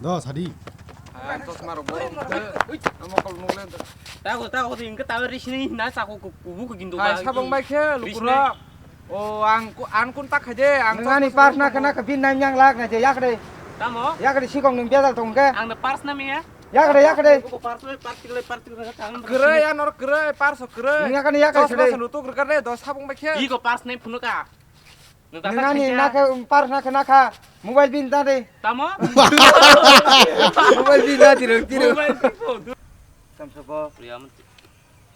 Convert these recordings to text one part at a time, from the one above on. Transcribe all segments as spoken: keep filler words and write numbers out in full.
Do sadi. Ah, chosma rok bo. Amo kol nukle. Tago, tago, hingke tago risini na sako kubu kugindu. Hai, sabong bai khe, lukurok. O, ang ku-, ang kun tak khaide, ang. Nang ani pars na khana kha bin nai yang lak na je yak de. Tamo? Yak de sikong nung bedal tong ke. Ang de pars na miya. Yak de, yak de. Ko pars le, pars le, pars le, tang. Kere ya nor kere, pars kere. Nang ani yak de. Chosma sanu tu kere de, dos sabong bai khe. I ko pars nai phunu ka. Nang ani na kha, pars na kha, na kha. Mobile bin ta de. Tamo? Mobile bin na tiro, tiro. Mobile bin phone. Tam sabo. Priya.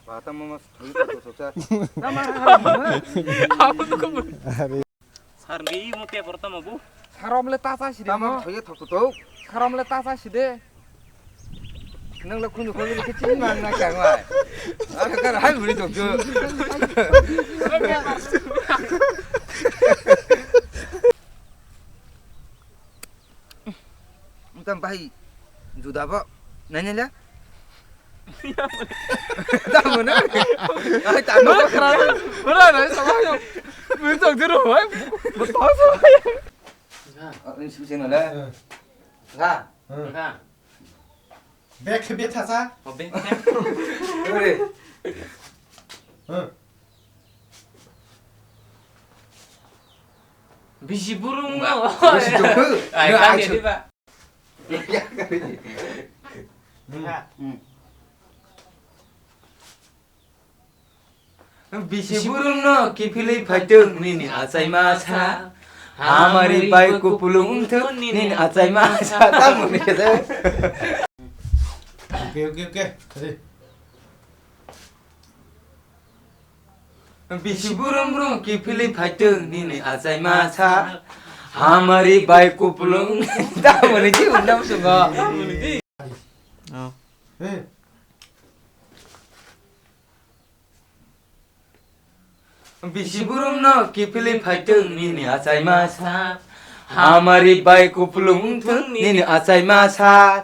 Ba, tamo mas thangwi thangwi soksa. Tamo. Are. Sar ngi mo te por tamo bu. Sarom le ta cha si de. Tamo thangwi thok thok. Sarom le ta cha si de. Nang le khunu khunu ke chin man na kang wai. Ar kar hai buri thok jo. Tam bai juda bo. Nai nai le. Tamo na. Ai tamo. Mana kra. Mana na sama yo. Mun tok jero hai. Betul so. Ini sih sih nolak. Enggak. Enggak. Bek bek thasa. Oh, bek. Ore. Huh. Bisi burung no. Bisi burung. Ai, kami di ba. Hmm. Bisi burung no kiphilwi phaitwng nini achaima sa. Hamari bai kupulung wngthwng nini achaima sa. Tamoni khe. Okay, okay, okay. Ready. Bisi burum burum kiphilwi phaitwng nini achaima sa. Hamari bai kupulung. Tamoni ki undam sungo. Oh. Hey. Bisi burum no kiphilwi phaitwng nini achaima sa. Hamari bai kupulung wngthwng nini achaima sa.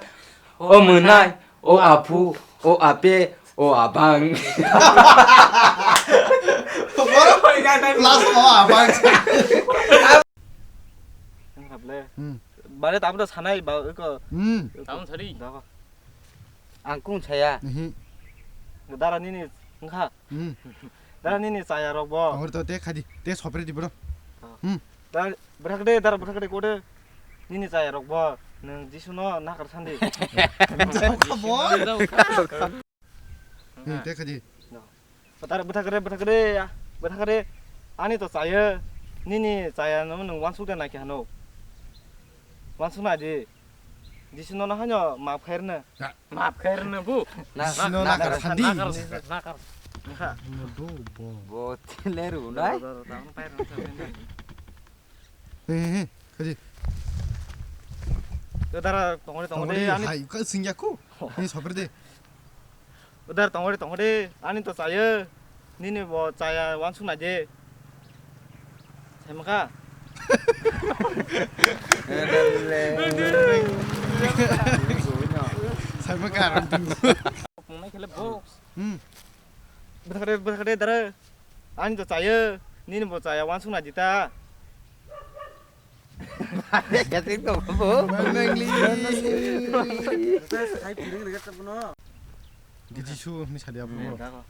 O mwnai, o aphu, o ape, o abang. Plus o abang. Hmm. Bare tamo to sanai ba ko. Hmm. Tamo sari. Ang kung saya. Dara nini wngkha. Hmm. Dara nini chaya rok bo. Tongo to te khadi, te sopre di bro. Hmm. Dara bwthak de, dara bwthak de kode. Nini chaya rok bo. Nang Jisu no nakar sandi. Jauka bo. Hmm, te khadi. Dara bwthak de, bwthak de, ya. Bwthak de. Ani to chaya. Nini chaya no nang wansuk de nai khe hano. Wansuk nai di. Jisu no na hanyo map khair na. Map khair na bu. Jisu no nakar sandi. Nakar, nakar. Nakar. Mo do bo. Bo tile ru nai. He he he. Kaji. Dara tongore tongore ani. Hai ka singya ku. Ni sopre de. Udar tongore tongore ani to chaya. Nini bo chaya wansuk nai de. Saimaka. Saimaka. Pungnai khele bo. Hmm. Bwthakre, bwthakre dara. Ani to chaya. Nini bo chaya wansuk nai di ta. Yating to bo. Manangli. Jisu ni sadi abo.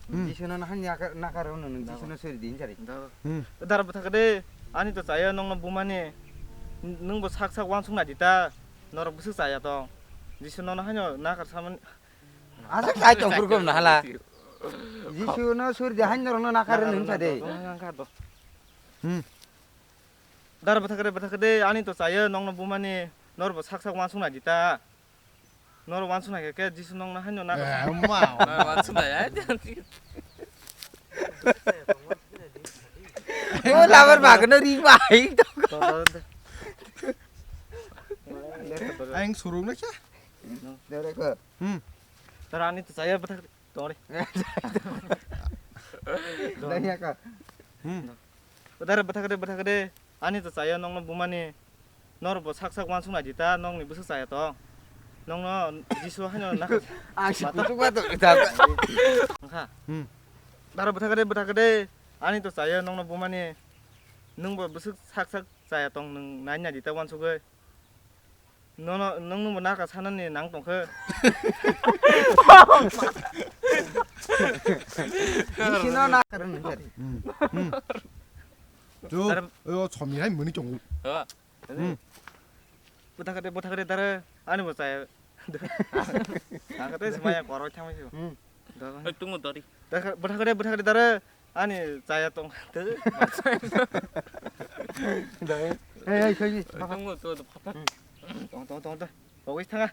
Hmm. Jisu no nahan nakar, nakar no nung Jisu no suri din sari. Hmm. Dara bwthak de, ani to chaya nongno bumani, nung bo sak sak wansuk nai di ta, norok bwswk chaya tong. Jisu no nahan nakar samani. Asa kai tong kurkum na hala. Jisu no suri di han norok no nakar nung sadi. Hmm. Dar bwthakre bwthakre ani to chaya nongno bumani norbo sak sak wansuk nai di ta. Nor wansuk nai khe Jisu nongno haino na. Eh, ma. Nor wansuk nai ai. O labar bagno ri bai. Ang surung na kya? Dere ko. Hmm. Dar ani to chaya bwthak Tongri. Dai ya ka. Hmm. Bwthakre, bwthakre, bwthakre. Ani to chaya nongno bumani. Nor bo sak sak wansuk nai di ta, nongni bwswk chaya tong. Nongno Jisu haino na. Ang si kutuk ba to ta. Angkha. Hmm. Dara bwthakre, bwthakre. Ani to chaya nongno bumani. Nung bo bwswk sak sak chaya tong nung nai nai di ta wansugwi. Nono, nwng nungbo naka sanani nang tongkhe. Bisi no naka rwng nung kari. Hmm. Hmm. Chuk, Dara- o somirai muni tongo. Ha? Hmm. Bwthakde, bwthakde dara, ani bo chaya. Naka tei se maya koroi thangmai se. Hmm. Dara. Oi, tungo dori. Bwthakde, bwthakde dara, ani chaya tong. Dara. Ei, ei, khoi. Oi, tungo to, to, papa. Tong, tong, tong, tong. Pogis thanga.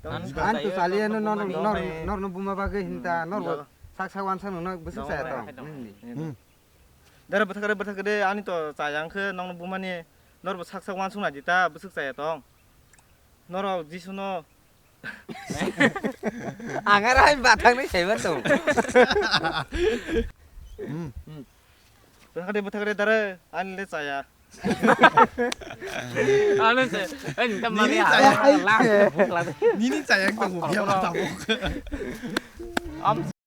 Tong. An to chaliya no, no, no, no, no, no, buma bagwi hinta, no, bo sak sak wansa no, no, bwswk chaya tong. Hmm. Dara bwthakde, bwthakde, ani to chaya wngkhe, nokno bumani, norbo sak sak wansukna di ta, bwswk chaya tong. Norok Jisu no. Ang aro hai bathang ni saiman tong. Hmm. Bwthakde, bwthakde, dara, ani le chaya. Ano se, eh, nta Nini mari chaya. Ah, la, la. Nini chaya wngkha bo biya ma tabuk. Am